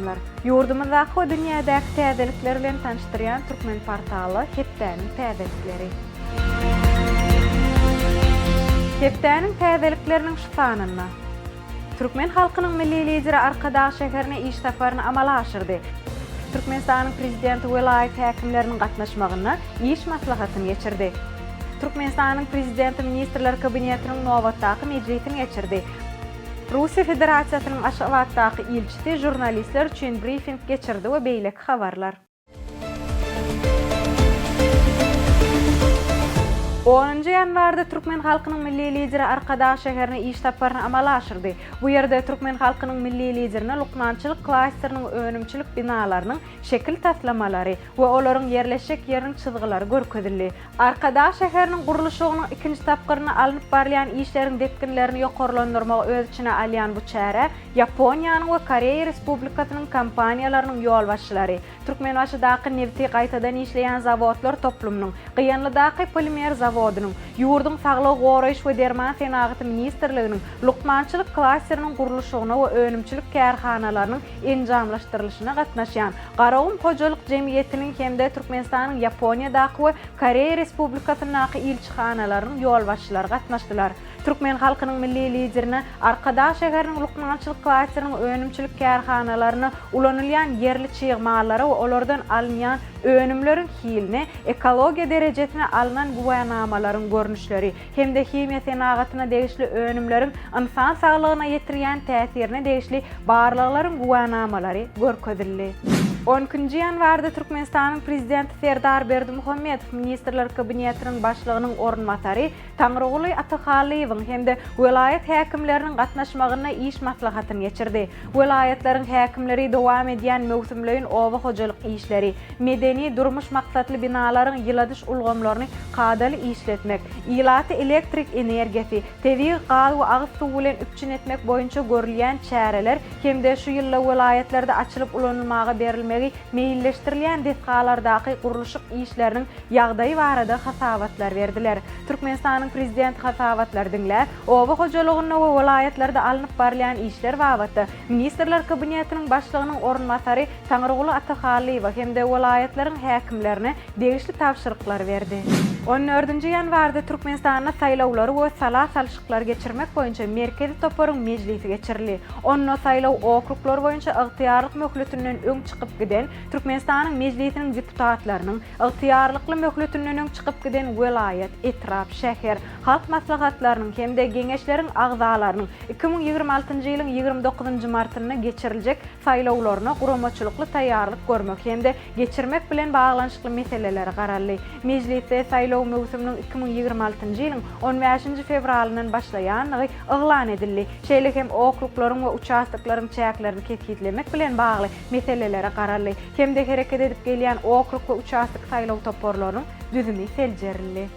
agşamlar! Ýurdumyzdaky we dünýädäki täzelikler bilen tanyşdyrýan Türkmenportala hepdäniň täzelikleri. Hepdäniň täzelikleriniň şu sanynda. Türkmen halkynyň Milli Lideri Arkadag şäherine iş saparyny amala aşyrdy. Türkmenistanyň Prezidenti welaýat häkimleriniň gatnaşmagynda iş maslahatyny geçirdi. Türkmenistanyň Prezidenti Ministrler Kabinetiniň nobatdaky mejlisini geçirdi. Russiýa Federasiýasynyň Aşgabatdaky ilçisi žurnalistler üçin brifing geçirdi we beýleki habarlar. Onunjy ýanwarda türkmen halkynyň Milli Lideri Arkadag şäherine iş saparyny amala aşyrdy. Bu ýerde türkmen halkynyň Milli Liderine lukmançylyk klasteriniň önümçilik binalarynyň şekil taslamalary we olaryň ýerleşjek ýeriniň çyzgylary görkezildi. Arkadag şäheriniň gurluşygynyň ikinji tapgyrynda alnyp barylýan işleriň depginlerini ýokarlandyrmagy öz içine alýan bu çärä Ýaponiýanyň we Koreýa Respublikasynyň kompaniýalarynyň ýolbaşçylary, Türkmenbaşydaky nebiti gaýtadan işleýän zawodlar toplumynyň, Gyýanlydaky polimer zawodynyň, ýurduň Saglygy goraýyş we derman senagaty ministrliginiň lukmançylyk klasteriniň gurluşygyna we önümçilik kärhanalarynyň enjamlaşdyrylyşyna gatnaşýan Garagum hojalyk jemgyýetiniň hem-de Türkmenistanyň Ýaponiýadaky we Koreýa Respublikasyndaky ilçihanalarynyň ýolbaşçylary gatnaşdylar. Türkmen halkynyň Milli Liderine Arkadag şäheriniň lukmançylyk klasteriniň önümçilik kärhanalarynda ulanylýan ýerli çig mallara we olardan alynýan önümleriň hiline, ekologiýa derejesine alnan güwänamalaryň görnüşleri hem-de himiýa senagatyna degişli önümleriň ynsan saglygyna ýetirýän täsirine degişli barlaglaryň güwänamalary görkezildi. On ikinji ýanwarda Türkmenistanyň Prezidenti Serdar Berdimuhamedow Ministrler Kabinetiniň Başlygynyň orunbasary Taňryguly Atahallyýewiň hem-de welaýat häkimleriniň gatnaşmagynda iş maslahatyny geçirdi. Welaýatlaryň häkimleri dowam edýän möwsümleýin oba hojalyk işleri, medeni-durmuş maksatly binalaryň ýyladyş ulgamlaryny kadaly işletmek, ilaty elektrik energiýasy, tebigy gaz we agyz suwy bilen üpjün etmek boýunça görülýän çäreler hem-de şu ýylda welaýatlarda açylyp ulanylmaga berilmegi meýilleşdirilýän desgalardaky gurluşyk işleriniň ýagdaýy barada hasabatlar berdiler. Türkmenistanyň Prezidenti hasabatlary diňläp, oba hojalygynda we welaýatlarda alnyp barylýan işler babatda Ministrler Kabinetiniň Başlygynyň orunbasary Taňryguly Atahallyýewe hem-de welaýatlaryň häkimlerine degişli tabşyryklary berdi. On dördünji ýanwarda Türkmenistanda saýlawlary we sala salşyklary geçirmek boýunça Merkezi toparyň mejlisi geçirildi. Onda saýlaw okruglary boýunça ygtyýarlyk möhletinden öň çykyp giden Türkmenistanyň Mejlisiniň deputatlarynyň, ygtyýarlykly möhletinden öň çykyp giden welaýat, etrap, şäher, halk maslahatlarynyň hem-de Geňeşleriň agzalarynyň 2026-njy ýylyň 29-njy martynda geçiriljek saýlawlaryna guramaçylykly taýýarlyk görmek hem-de geçirmek bilen baglanyşykly meselelere garaldy. Mejlisde saýlaw möwsüminiň 2026-njy ýylyň on bäşinji fewralyndan başlaýandygy yglan edildi. Şeýle hem okruglaryň we uçastoklaryň çäklerini kesgitlemek bilen bagly meselelere garaldy hem-de hereket edip gelýän okrug we uçastok saýlaw toparlarynyň düzümi seljerildi.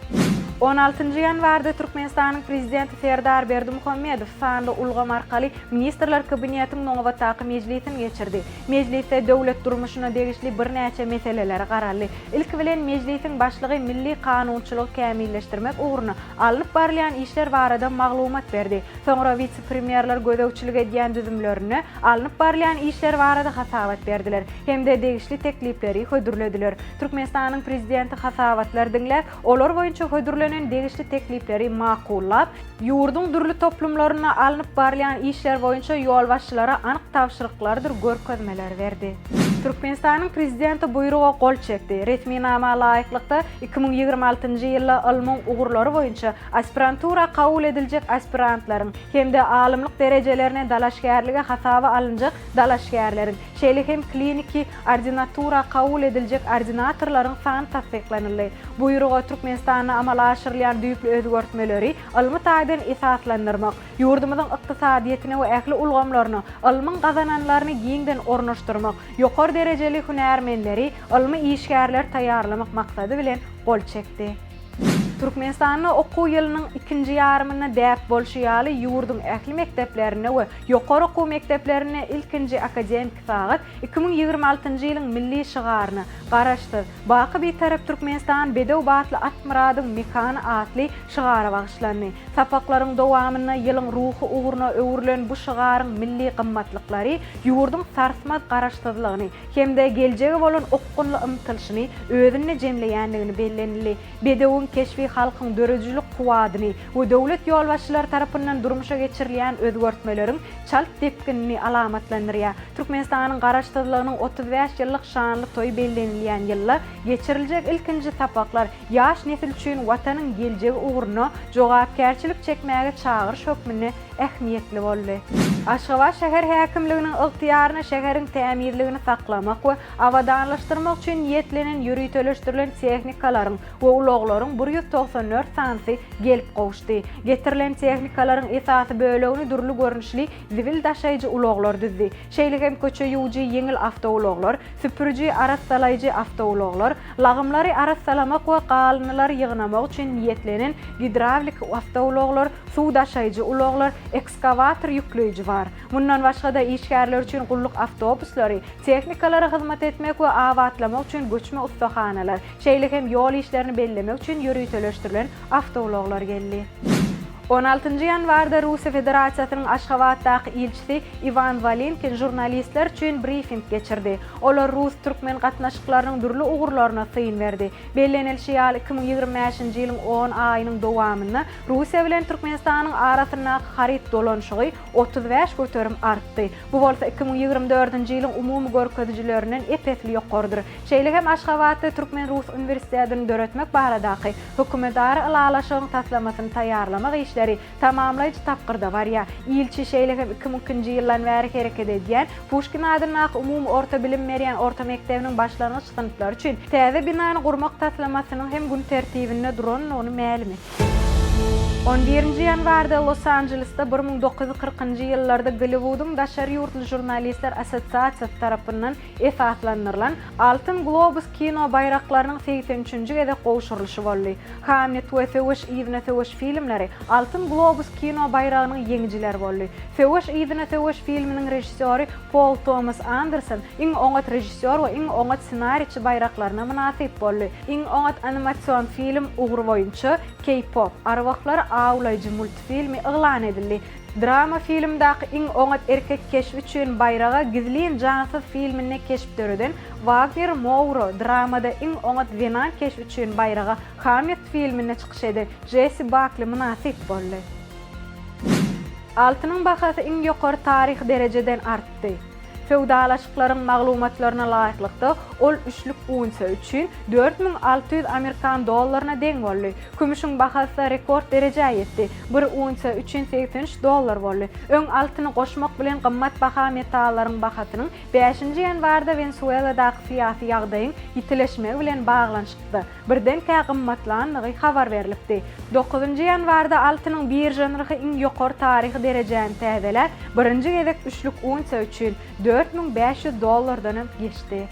On altynjy ýanwarda Türkmenistanyň Prezidenti Serdar Berdimuhamedow sanly ulgam arkaly Ministrler Kabinetiň nobatdaky mejlisini geçirdi. Mejlisde döwlet durmuşyna degişli birnäçe meselelere garaldy. Ilki bilen Mejlisiň Başlygy milli kanunçylygy kämilleşdirmek ugrunda alnyp barylýan işler barada maglumat berdi. Soňra wise-premýerler gözegçilik edýän düzümlerinde alnyp barylýan işler barada hasabat berdiler hem-de degişli teklipleri hödürlediler. Türkmenistanyň Prezidenti hasabatlary diňläp, olar boýunça hödürlenen degişli teklipleri makullap, ýurduň dürli toplumlarynda alnyp barylýan işler boýunça ýolbaşçylara anyk tabşyryklarydyr görkezmeleri berdi. Türkmenistanyň Prezidenti Buýruga gol çekdi. Resminama laýyklykda, 2026-njy ýylda ylmyň ugurlary boýunça aspirantura kabul ediljek aspirantlaryň hem-de alymlyk derejelerine dalaşgärlige hasaba alynjak dalaşgärleriň, şeýle hem kliniki ordinatura kabul ediljek ordinatorlaryň sany tassyklanyldy. Buýruga Türkmenistanda amala aşyrylýan düýpli özgertmeleri ylmy taýdan esaslandyrmak, ýurdumyzyň ykdysadyýetine we ähli ulgamlaryna ylmyň gazananlaryny giňden ornaşdyrmak, ýokary derejeli hünärmenleri, ylmy işgärleri taýýarlamak maksady bilen gol çekdi. Türkmenistanda okuw ýylynyň ikinji ýarymynda däp bolşy ýaly, ýurduň ähli mekdeplerinde we ýokary okuw mekdeplerinde ilkinji akademiki sagat 2026-njy ýylyň milli şygaryna, Garaşsyz, baky Bitarap Türkmenistan bedew batly at-myradyň mekany atly şygara bagyşlandy. Sapaklaryň dowamynda ýylyň ruhy ugruna öwrülen bu şygaryň milli gymmatlyklary ýurduň sarsmaz garaşsyzlygyny hem-de geljege bolan okgunly ymtylyşyny özünde jemleýändigini bellenildi. Bedewiň keşbi halkyň döredijilik kuwwadyny we döwlet ýolbaşçylary tarapyndan durmuşa geçirilýän özgertmeleriň çalt depginini alamatlandyrýar. Türkmenistanyň Garaşsyzlygynyň 35 ýyllyk şanly toýy bellenilýän ýylda geçiriljek ilkinji sapaklar ýaş nesil üçin Watanyň geljegi ugrunda jogapkärçilik çekmäge çagyryş hökmünde ähmiýetli boldy. Aşgabat şäher häkimliginiň ygtyýaryna şäheriň tämizligini saklamak we abadanlaşdyrmak üçin niýetlenen ýöriteleşdirilen tehnikalaryň we ulaglaryň 194 sanysy gelip gowuşdy. Getirilen tehnikalaryň esasy bölegini dürli görnüşli zibil daşaýjy ulaglar düzdi. Şeýle hem köçe ýuwujy ýeňil awtoulaglar, süpüriji, arassalaýjy awtoulaglar, lagymlary arassalamak we galyndylary ýygnamak üçin niýetlenen gidrawlik awtoulaglar, suw daşaýjy ulaglar, ekskawator ýükleýji bar. Mundan başga-da, işgärler üçin gulluk awtobuslary, tehnikalara hyzmat etmek we abatlamak üçin göçme ussahanalar, şeýle hem ýol işlerini bellemek üçin ýöriteleşdirilen awtoulaglar geldi. On altynjy ýanwarda Russiýa Federasiýasynyň Aşgabatdaky ilçisi Iwan Walinkin žurnalistler üçin brifing geçirdi. Olar rus-türkmen gatnaşyklarynyň dürli ugurlaryna syn berdi. Bellenilişi ýaly, 2025-nji ýylyň on aýynyň dowamynda Russiýa bilen Türkmenistanyň arasyndaky haryt dolanyşygy 35% artdy. Bu bolsa 2024-nji ýylyň umumy görkezijilerinden ep-esli ýokarydyr. Şeýle hem Aşgabatda Türkmen-rus uniwersitetini döretmek baradaky Hökümetara ylalaşygyň taslamasyny taýýarlamak işleri tamamlaýjy tapgyrda barýar. Ilçi şeýle hem 2002-nji ýyldan bäri hereket edýän Puşkin adyndaky umumy orta bilim berýän orta mekdebiniň başlangyç synplary üçin täze binany gurmak taslamasynyň hem gün tertibinde durandygyny mälim etdi. On birinji ýanwarda Los-Anjelesde 1940-njy ýyllarda Golliwudyň daşary ýurtly žurnalistler assosiasiýasy tarapyndan esaslandyrylan Altyn globus kino baýraklarynyň segsen üçünji gezek gowşurylyşy boldy. Hamnet we Söweş yzyna söweş filmleri Altyn globus kino baýragynyň ýeňijileri boldy. Söweş yzyna söweş filminiň režissýory Pol Tomas Anderson iň oňat režissýor we iň oňat ssenariçi baýraklaryna mynasyp boldy. Iň oňat animasion film ugry boýunça K-pop, Arwahlary awlaýjy multfilmi yglan edildi. Drama filmdaky iň oňat erkek keşbi üçin baýraga Gizlin jansyz filminde keşp döreden Wagner Moura, dramada iň oňat zenan keşbi üçin baýraga Hamlet filminde çykyş eden Jessi Bakli mynasyp boldy. Altynyň bahasy iň ýokary taryhy derejeden artdy. Söwdalaşyklaryň maglumatlaryna laýyklykda, ol üçlük unsiýa üçin 4600 amerikan dollaryna deň boldy. Kümüşiň bahasy-da rekord derejä ýetdi, bir unsiýa üçin 83 dollar boldy. Öň altyny goşmak bilen gymmat baha metallaryň bahasynyň bäşinji ýanwarda Wensueladaky syýasy ýagdaýyň ýitileşmegi bilen baglanyşykda, birdenkä gymmatlandygy habar berlipdi. Dokuzynjy ýanwarda altynyň birža nyrhy iň ýokary taryhy derejäni täzeläp, birinji gezek üçlük unsiýa üçin 4500 dollardanam geçdi.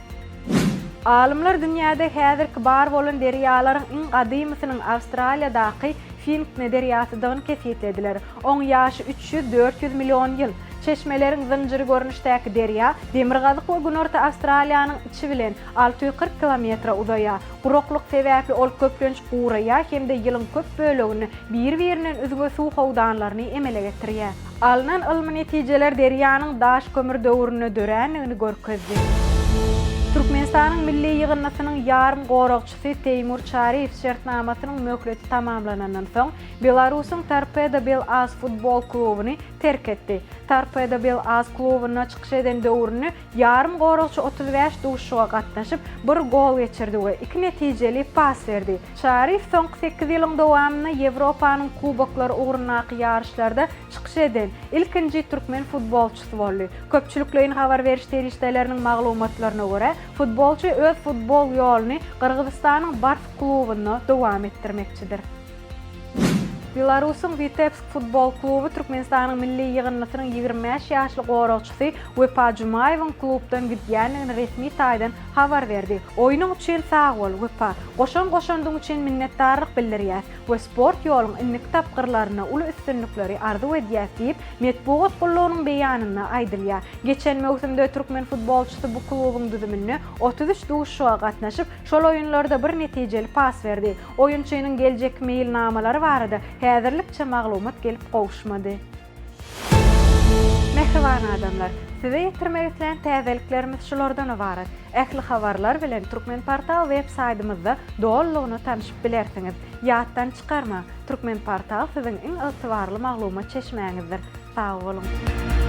Alymlar dünýäde häzirki bar bolan derýalaryň iň gadymysynyň Awstraliýadaky Finkne derýasydygyny kesgitlediler. Oň ýaşy 300-400 million ýyl. Çeşmeleriň zynjyry görnüşdäki derýa Demirgazyk we Günorta Awstraliýanyň içi bilen 640 kilometre uzaýar. Guraklyk sebäpli ol köplenç guraýar hem-de ýylyň köp böleginde biri-birinden üzňe suw howdanlaryny emele getirýär. Alnan ylmy netijeler derýanyň daş kömür döwründe dörändigini görkezdi. Türkmenistanyň milli ýygyndysynyň ýarym goragçysy Teýmur Çaryýew şertnamasynyň möhleti tamamlanandan soň, Belarusyň Torpedo BelAZ futbol klubuny terk etdi. Torpedo BelAZ klubunda çykyş eden döwründe Ýarym goragçy 35 duşuşyga gatnaşyp, bir gol geçirdi we iki netijeli pas berdi. Çaryýew soňky sekiz ýylyň dowamynda Ýewropanyň kuboklary ugrundaky ýaryşlarda çykyş eden ilkinji türkmen futbolçysy boldy. Köpçülikleýin habar beriş serişdeleriniň maglumatlaryna görä, futbolçy öz futbol ýoluny Gyrgyzystanyň Bars klubunda dowam etdirmekçidir. Belarusyň Witebsk futbol kluby Türkmenistanyň milli ýygyndysynyň 25 ýaşly goragçysy Wepa Jumaýewiň klubdan gidýändigini resmi taýdan habar berdi. Oýnuň üçin sag bol, Wepa! Goşan goşandyň üçin minnetdarlyk bildirýäs we sport ýoluň indiki tapgyrlarynda uly üstünlikleri arzuw edýäs diýip, metbugat gullugynyň beýanynda aýdylýar. Geçen möwsümde türkmen futbolçysy bu klubuň düzüminde 33 duşuşyga gatnaşyp, şol oýunlarda bir netijeli pas berdi. Oýunçynyň geljekki meýilnamalary barada häzirlikçe maglumat gelip gowuşmady. Mähriban adamlar! Size ýetirmek islän täzeliklerimiz şulardan ybarat. Ähli habarlar bilen Turkmenportal web saýdymyzda dolulygyna tanşyp bilersiňiz. Ýatdan çykarmaň, Turkmenportal siziň iň ygtybarly maglumat çeşmäňizdir. Sag boluň!